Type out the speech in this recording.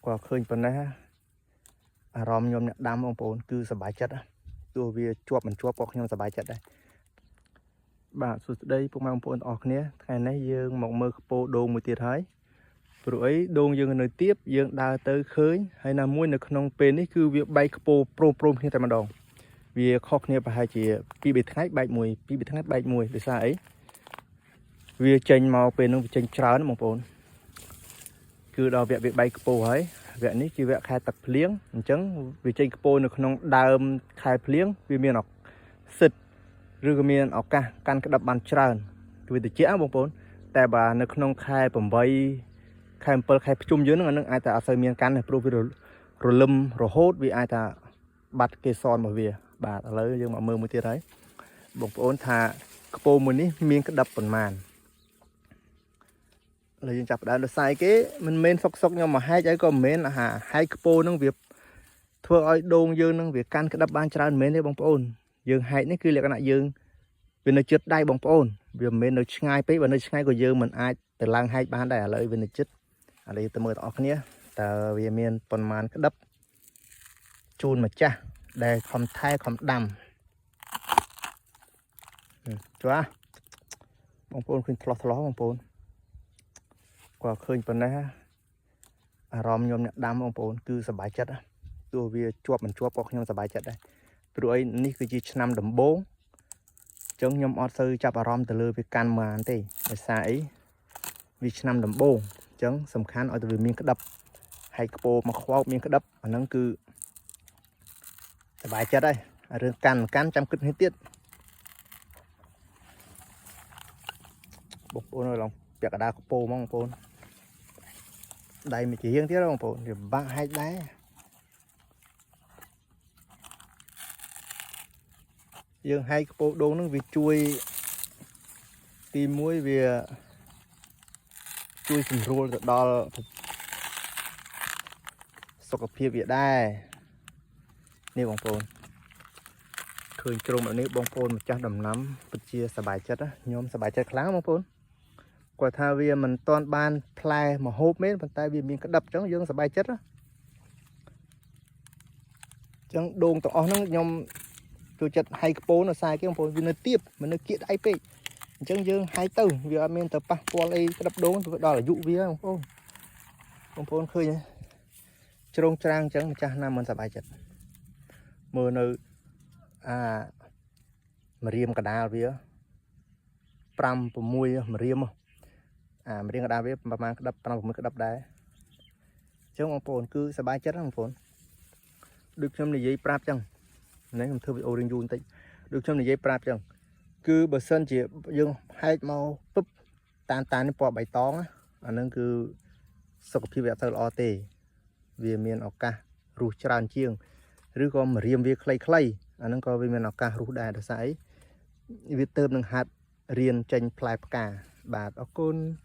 គាត់ឃើញប៉ុណ្ណេះអារម្មណ៍ខ្ញុំអ្នកដាំបងប្អូនគឺសប្បាយចិត្តណាទោះវាជាប់មិនជាប់ក៏ខ្ញុំសប្បាយចិត្តដែរបាទសួស្តីពុកម៉ែបងប្អូនទាំងអស់គ្នាថ្ងៃនេះយើងមកមើលខ្ពោដូងមួយទៀតហើយព្រោះអីដូងយើងនៅទៀបយើងដើរទៅឃើញហើយណាមួយនៅក្នុងពេលនេះគឺវាបែកខ្ពោព្រមព្រមគ្នាតែម្ដងវាខុសគ្នាប្រហែលជា2 3ថ្ងៃបែកមួយ2 3ថ្ងៃបែកមួយដោយសារអីវាចេញមកពេលនោះវាចេញច្រើនបងប្អូនគឺដល់វគ្គវាបែកខ្ពោហើយវគ្គនេះជាវគ្គខែទឹកភ្លៀងអញ្ចឹងវាចេញខ្ពោនៅក្នុងដើមខែភ្លៀងវាមានសិទ្ធឬក៏មានឱកាសកាន់ក្តាប់បានច្រើនគឺវាតិចណាបងប្អូនតែបើនៅក្នុងខែ8ខែ7ខែភ្ជុំយើងហ្នឹងអានឹងអាចតែអត់សូវមានកាន់ទេព្រោះវារលឹមរហូតវាអាចថាបាត់កេសររបស់វាបាទឥឡូវយើងមកមើលមួយទៀតហើយបងប្អូនថាខ្ពោមួយនេះមានក្តាប់ប៉ុន្មានឥឡូវយើងចាប់ផ្ដើមដោយសារគេមិនមែនសុកសុកខ្ញុំមកហែកអីក៏មិនមែនអាហែកខ្ពោនឹងវាធ្វើឲ្យដូងយើងនឹងវាកាន់ក្តាប់បានច្រើនមិនមែនទេបងប្អូនយើងហែកនេះគឺលក្ខណៈយើងវានៅជិតដៃបងប្អូនវាមិនមែននៅឆ្ងាយពេកបើនៅឆ្ងាយក៏យើងមិនអាចទៅឡើងហែកបានដែរឥឡូវវានៅជិតឥឡូវទៅមើលទាំងអស់គ្នាតើវាមានប៉ុន្មានក្តាប់ជូនម្ចាស់ដែលខំថែខំដាំជួបងប្អូនឃើញថ្លោះថ្លោះបងប្អូនគាត់ឃើញប៉ុណ្ណេះអារម្មណ៍ខ្ញុំអ្នកដាំបងប្អូនគឺសប្បាយចិត្តណាទោះវាជាប់មិនជាប់ក៏ខ្ញុំសប្បាយចិត្តដែរព្រោះអីនេះគឺជាឆ្នាំដំបូងអញ្ចឹងខ្ញុំអត់សូវចាប់អារម្មណ៍ទៅលើវាកាន់មកទេដោយសារអីវាឆ្នាំដំបូងអញ្ចឹងសំខាន់ឲ្យតែវាមានក្តាប់ហើយខ្ពោមកខ្វោកមានក្តាប់អាហ្នឹងគឺសប្បាយចិត្តហើយរឿងកាន់មិនកាន់ចាំគិតនេះទៀតបងប្អូនអើយឡងពាក់កណ្ដាលខ្ពោហ្មងបងប្អូនដៃមួយជាងទៀតបងប្អូនវាបាក់ហែកដែរយើងហែកខ្ពោដូងហ្នឹងវាជួយទី1វាជួយសម្រួលទៅដល់សុខភាពវាដែរនេះបងប្អូនឃើញជ្រុងបែបនេះបងប្អូនម្ចាស់ដំណាំពិតជាសប្បាយចិត្តណាខ្ញុំសប្បាយចិត្តខ្លាំងបងប្អូនគាត់ថាវាមិនទាន់បានផ្លែមហូបមែនប៉ុន្តែវាមានក្តាប់អញ្ចឹងយើងសប្បាយចិត្តណាអញ្ចឹងដូងទាំងអស់ហ្នឹងខ្ញុំចូលចិត្តហែកខ្ពោនៅខ្សែគេបងប្អូនវានៅទៀបមិននៅគៀកដៃពេកអញ្ចឹងយើងហែកទៅវាអត់មានទៅប៉ះពាល់អីក្តាប់ដូងទៅដល់អាយុវាបងប្អូនបងប្អូនឃើញទេជ្រងច្រាងអញ្ចឹងម្ចាស់ណាមិនសប្បាយចិត្តមើលនៅអាម្រាមកដាលវា5 6ម្រាមអាម្រាមកដាលវាប្រហែលក្តាប់5 6ក្តាប់ដែរអញ្ចឹងបងប្អូនគឺសប្បាយចិត្តណាបងប្អូនដូចខ្ញុំនិយាយប្រាប់អញ្ចឹងនេះខ្ញុំធ្វើវីដេអូរៀងយូរបន្តិចដូចខ្ញុំនិយាយប្រាប់អញ្ចឹងគឺបើសិនជាយើងហែកមកពឹបតានតាននេះពណ៌បៃតងណាអាហ្នឹងគឺសុខភាពវាអត់ទៅល្អទេវាមានឱកាសរុះច្រើនជាងឬក៏ម្រាមវាខ្លីៗអាហ្នឹងក៏វាមានឱកាសរុះដែរដោយសារអីវាទៅនឹងហាត់រៀនចេញផ្លែផ្កាបាទអរគុណ។